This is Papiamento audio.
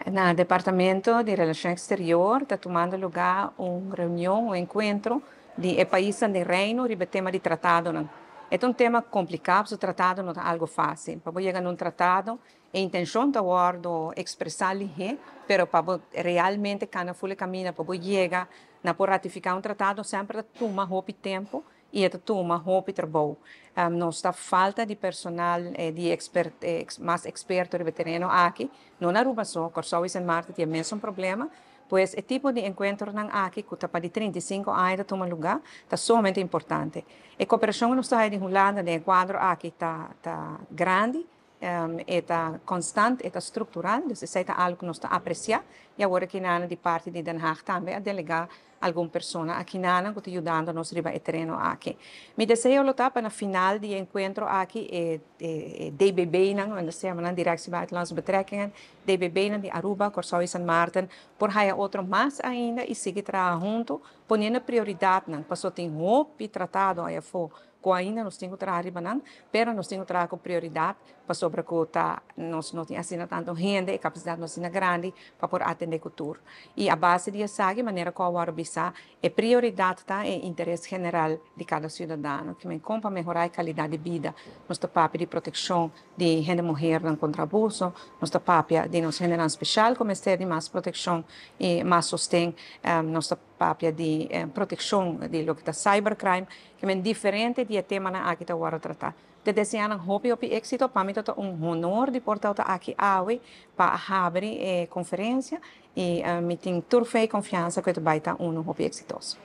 Na Departamento di Relacion Exterior ta tumando lugar un reunion, un encuentro di e paisnan den Reino riba e tema di tratadonan. E ta un tema complica, pasobra tratado no ta algo facil. Pa bo yega na un tratado, e intencion ta wordo expresa lihe, pero pa bo realmente cana full e camina pa bo yega na por ratifica un tratado semper ta tuma hopi tempo y e ta tuma hopi trabou. Nos ta falta di personal, di expert, mas experto riba e tereno aki, no na Aruba so, Corsou y Sint Maarten tin e mesun problema. Pues e tipo di encuentronan aki cu ta pa di 35 aña ta tuma lugar, ta sumamente importante. E cooperacion cu nos ta haya di Hulanda den e cuadro aki ta grandi, e ta constant, e ta structural, dus esey ta algo cu nos ta aprecia. Y awor aki nan di parti di Den Haag tambe a delega algun persona aki nan cu ta yudando nos riba e tereno aki. Mi deseo lo ta pa na final di e encuentro aki e DBB nan, cu nan yama nan Directie Buitenlandse Betrekkingen, DBB nan di Aruba, Corsou y Sint Maarten por haya otro mas ainda y sigui traha hunto, poniendo prioridadnan, paso tin hopi tratado aya afo cu ainda nos tin cu traha riba nan, pero nos tin cu traha cu prioridad, pasobra cu ta nos no tin asina tanto hende, e capacidad no asina grandi pa por atende cu tur. Y a base di esaki, manera cu awor bisa, e prioridad ta e interes general di cada ciudadano, cu men con pa mehora e calidad di bida. Nos ta papia di proteccion di hende muhernan contra abuso, nos ta papia di nos hendenan special cu mester di mas proteccion y mas sosten, nos ta papia di proteccion di loke ta cybercrime, cu men diferente di e temanan aki ta wordo trata. Te deseanan hopi hopi exito. Pa mi ta un honor di por ta aki awe pa habri e conferencia y mi tin tur fe y confiansa cu e ta bay ta uno hopi exitoso.